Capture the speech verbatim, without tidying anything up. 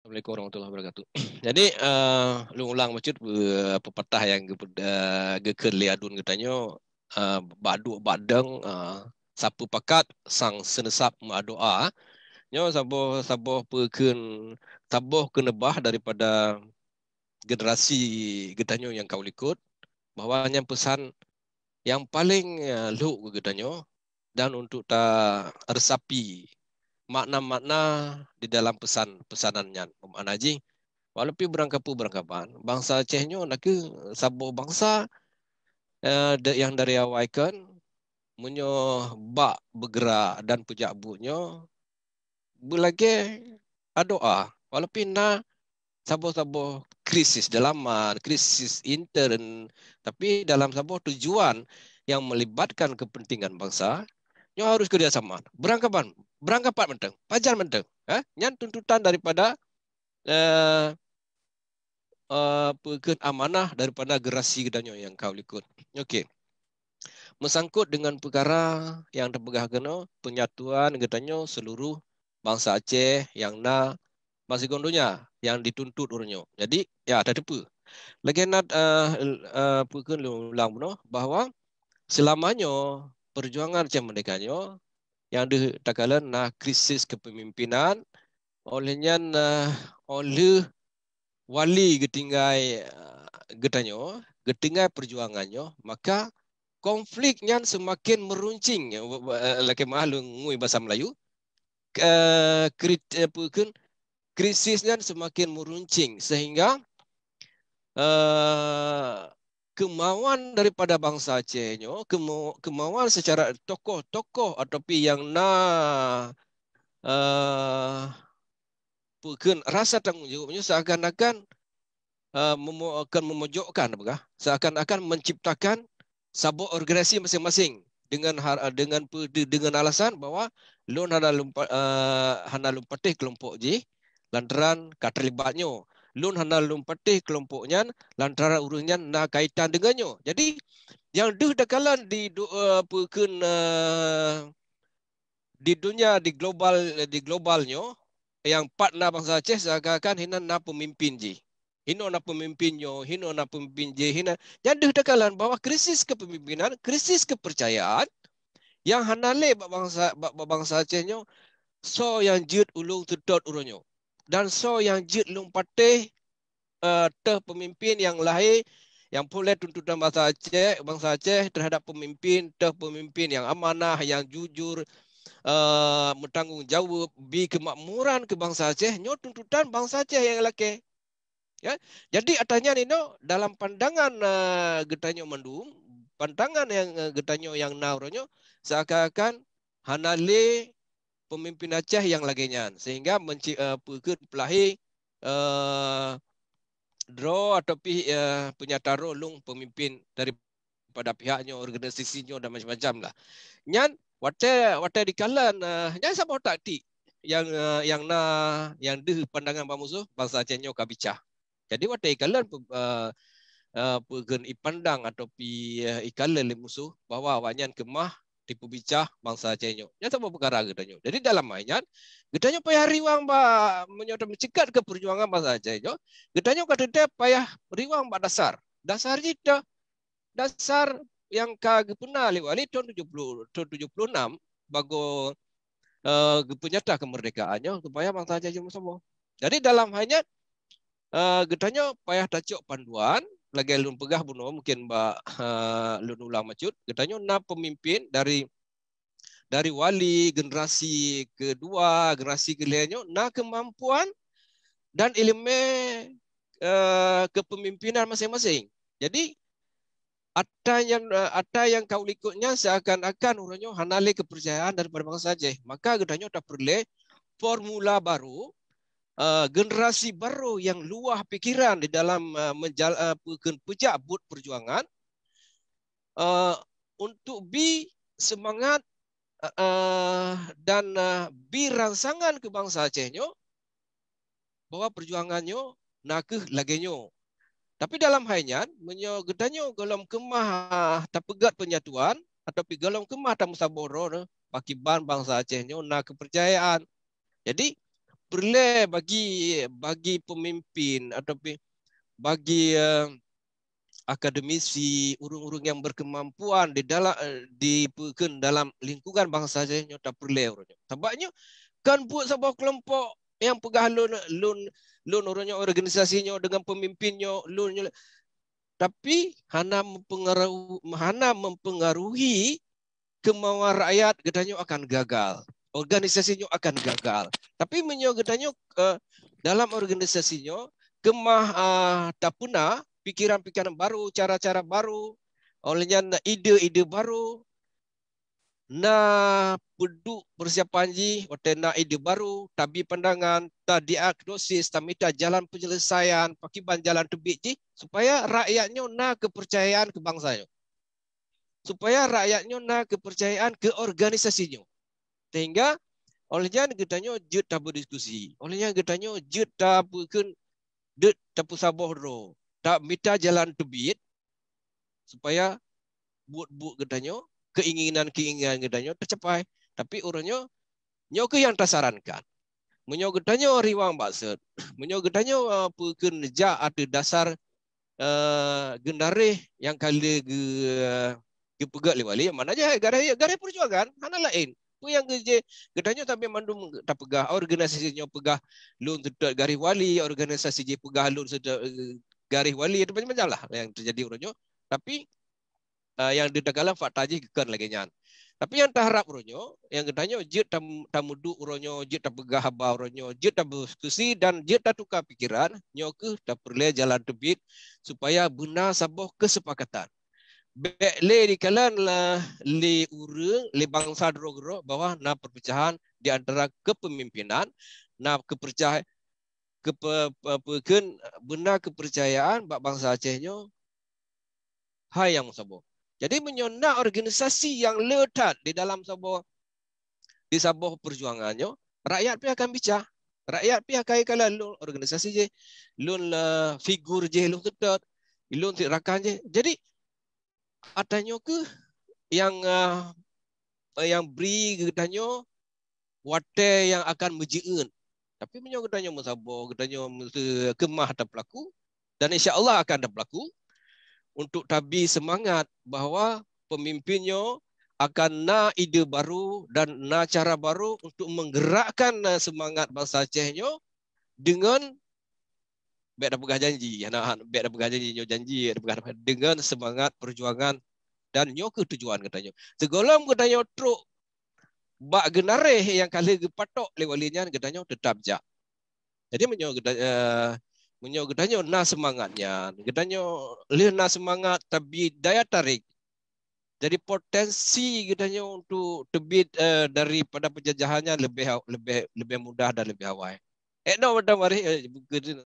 Assalamualaikum warahmatullahi wabarakatuh. Jadi, eh, lôn ulang bacut, eh, pepatah nyang geupe-, eh, geukheun lé aduen geutanyoe, eh, bak duek bak deueng, eh, sapeue pakat sang seuneusab meudoa. Nyoe saboh, saboh peue kheun, saboh keuneubah daripada generasi geutanyoe nyang ka likot, bahwa nyan peusan nyang paleng, eh, lhok keu geutanyoe dan untuk ta resapi makna-makna di dalam peusan-peusanan nyan. Makna jih, walaupun beurangkapeue beurangkaban, bansa Aceh nyoe nakeuh saboh bansa, eh, da-, nyang dari awai kon, meunyoe bak beugerak dan peujak buet nyoe, beulagée adoa. Walaupun na saboh-saboh krisis dalaman, krisis intern, tapi dalam saboh tujuan yang melibatkan kepentingan bangsa, nyoe harus kerjasama. Beurangkaban, beurangkapat mantong, pajan mantong. Eh? Nyan tuntutan daripada, eh, eh, peue kheun, amanah daripada generasi geutanyoe nyang ka likot. Okey. Meusangkot dengan peukara nyang teupeugah keunoe, peunyatuan geutanyoe seuluruh bansa Aceh nyang na bak sigoe donya nyang dituntut uroe nyoe. Jadi, ya, tateupeue. Lagée na, eh, eh, peue kheun lôn ulang bunoe, bahwa seulama nyoe peujuangan Aceh Merdeka nyoe nyang deuh takalon na krisis kepemimpinan, óh lheueh nyan, eh, óh lheueh wali geutinggai, eh, geutanyoe, geutinggai peujuangan nyoe, maka konflik nyan seumaken meuruncing, eh, wa-, wa-, eh, lakée meu'ah lôn ngui basa Melayu, eh, krit-, eh, peue kheun, krisis nyan seumaken meuruncing seuhingga, eh, keumauan daripada bansa Aceh nyoe, keumau-, keumauan seucara tokoh-tokoh atau pi nyang na, eh, peue kheun, rasa tanggong jaweueb nyoe seakan-akan, eh, memo-, akan memojokkan, peugah, seakan-akan menciptakan saboh organisasi masing-masing dengan har-, dengan pe-, de-, dengan alasan bahwa lôn hana lôn pa-, eh, hana lôn patéh keulompok jih lantaran ka teulibat nyoe. Lôn hana lôn patéh keulompok nyan lantaran ureuëng nyan na kaitan deungon nyoe. Jadi, nyang deuh takalon di du-, eh, peue kheun, eh, di dunia, di global, di global nyoe, nyang pat na bansa Aceh seakan-akan hinan na peumimpin jih. Hinoe na peumimpin nyoe, hinoe na peumimpin jih, hinan. Nyan deuh takalon bahwa krisis kepemimpinan, krisis kepercayaan nyang hana lé bak bansa, bak, bak bansa Aceh nyoe, soe nyang jeuet ulôn seutôt uroe nyoe. Dan soe nyang jeuet lôn patéh, eh, teuh peumimpin nyang lahé, nyang peureulée tuntutan bansa Aceh, bansa Aceh terhadap peumimpin, teuh peumimpin nyang amanah, nyang jujur, eh, meutanggong jaweueb, bi keumakmuran keu bansa Aceh, nyoe tuntutan bansa Aceh nyang lakée. Ya, jadi atra nyan inoe dalam pandangan, eh, geutanyoe mandum, pandangan nyang, eh, geutanyoe nyang na uroe nyoe, seakan-akan hana lé peumimpin Aceh nyang lagée nyan, sehingga menci-, eh, peue kheun, peulahé, eh, droe atau pi, eh, peunyata droe lôn peumimpin daripada pihak nyoe, organisasi nyoe dan macam-macam lah. Nyan watée, watée dikalon, eh, nyan saboh taktik nyang, eh, nyang na, nyang deuh pandangan bak musoh, bansa Aceh nyoe ka bicah. Jadi watée ikalon pe-, eh, eh, peue kheun, ipandang atau pi, eh, ikalon lé musoh bahwa awaknyan keumah tipeubicah bansa Aceh nyoe. Nyan saboh peukara geutanyoe. Jadi dalam hai nyan, geutanyoe payah riwang bak, meunyoe tameuceukat keu peujuangan bansa Aceh nyoe, geutanyoe ka teuntée payah riwang bak dasar. Dasar jih teuh dasar nyang ka geupeuna lé wali thon tujoh puluh, thon tujoh puluh enam, bagoe, eh, geupeunyata keumeurdekaan nyoe supaya bansa Aceh jimeusaboh. Jadi dalam hai nyan, eh, geutanyoe payah tacok panduan, lagée lôn peugah bunoe mungken bak, eh, lôn ulang bacut, geutanyoe na peumimpin dari, dari wali, generasi keudua, generasi keulhée nyoe na keumampuan dan iéleumé, eh, kepemimpinan masing-masing. Jadi, atra nyang, eh, atra nyang ka likot nyan seakan-akan uroe nyoe hana lé keupeurcayaan daripada bansa Aceh. Maka geutanyoe tapeureulée formula baru, eh, generasi baru nyang luwah pikeran di dalam, eh, menjal-, eh, peue kheun, peujak buet peujuangan, eh, untuk bi seumangat, eh, eh, dan, eh, bi rangsangan keu bansa Aceh nyoe, bahwa peujuangan nyoe na kheueh lagée nyoe. Tapi dalam hai nyan, meunyoe geutanyoe gohlom keumah tapeugét peunyatuan, atau pi gohlom keumah tameusaboh droe pakriban bansa Aceh nyoe na keupeurcayaan. Jadi, peureulée bagi, bagi pemimpin atau pi-, bagi, eh, akademisi, ureuëng-ureuëng nyang berkemampuan di dalam, eh, di peukeuh dalam lingkungan bansa Aceh nyoe tapeureulée ureuëng nyoe. Sabab nyoe kan buet saboh kelompok nyang peugah lôn, lôn, lôn ureuëng nyoe, organisasi nyoe dengan pemimpin nyoe, lôn nyoe. Tapi hana mempengaruh-, hana mempengaruhi kemauan rakyat, geutanyoe akan gagal. Organisasi nyoe akan gagal. Tapi meunyoe geutanyoe, eh, dalam organisasi nyoe keumah, ah, tapeuna pikiran-pikiran baru, cara-cara baru, oleh nyan ide-ide baru, na peuduek persiapan jih, watée na ide baru, tabi pandangan, tadiagnosis, tamita jalan penyelesaian, pakiban jalan teubiet jih, supaya rakyat nyoe na kepercayaan keu bansa nyoe. Supaya rakyat nyoe na kepercayaan keu organisasi nyoe. Sehingga oleh nyan geutanyoe jeuet taberdiskusi. Oleh nyan geutanyoe jeuet tapeukeuh, jeuet tapeusaboh droe. Tamita jalan teubiet supaya buet-buet geutanyoe, keinginan-keinginan geutanyoe teucapai. Tapi uroe nyoe, nyoe keuh nyang tasarankan. Meunyoe geutanyoe riwang baksot, meunyoe geutanyoe, eh, peukeuh jak ateueh dasar, eh, geunaréh nyang ka lheueh geu-, geupeugét lé wali, makna jih garéh, garéh perjuangan, hana laén. Peue nyang geuj-, geutanyoe sabe mandum tapeugah, organisasi nyoe peugah lôn seutôt garéh wali, organisasi jih peugah lôn seutôt, eh, garéh wali, itu macam-macam lah yang terjadi uroe nyoe. Tapi, eh, nyang di dalam fakta jih kon lagée nyan. Tapi nyang taharab uroe nyoe, nyang geutanyoe jeuet tam-, tameuduek uroe nyoe, jeuet tapeugah haba uroe nyoe, jeuet taberdiskusi dan jeuet tatuka pikiran, nyoe keuh tapeureulée jalan teubiet supaya beuna saboh keusepakatan. Bék lé dikalon lah lé ureuëng, lé bansa droe-droe bahwa na perpecahan di antara kepemimpinan, na kepercaya-, kepe-, pe-, peukeuh beuna kepercayaan bak bansa Aceh nyoe hai nyang meusaboh. Jadi meunyoe na organisasi nyang le that di dalam saboh, di saboh perjuangan nyoe, rakyat pih akan bica. Rakyat pih akan ikalon lôn organisasi jih, lôn lah figur jih lôn seutôt, lôn sit rakan jih. Jadi ata nyoe keuh nyang, ah, nyang bri geutanyoe watée nyang akan meujeuet. Tapi meunyoe geutanyoe meusaboh, geutanyoe meukeumah tapeulaku, dan insya Allah akan tapeulaku, untuk tabi seumangat bahwa pemimpin nyoe akan na ide baru dan na cara baru untuk menggerakkan, eh, seumangat bansa Aceh nyoe deungon bék tapeugah janji, hana, han-, bék tapeugah janji, nyoe janji, bék tapeugah, deungon seumangat perjuangan dan nyoe keuh tujuan geutanyoe. Sigohlom geutanyoe trok bak geunaréh nyang ka lheueh geupatok lé wali nyan, geutanyoe teutab jak. Jadi meunyoe geuta-, eh, meunyoe geutanyoe na seumangat nyan, geutanyoe lheueh na seumangat tabi daya tarik. Jadi potensi geutanyoe untuk teubiet, eh, daripada penjajahan nyan leubeh, leubeh, leubeh mudah dan leubeh awai. Eh, no, mantong, mari, eh,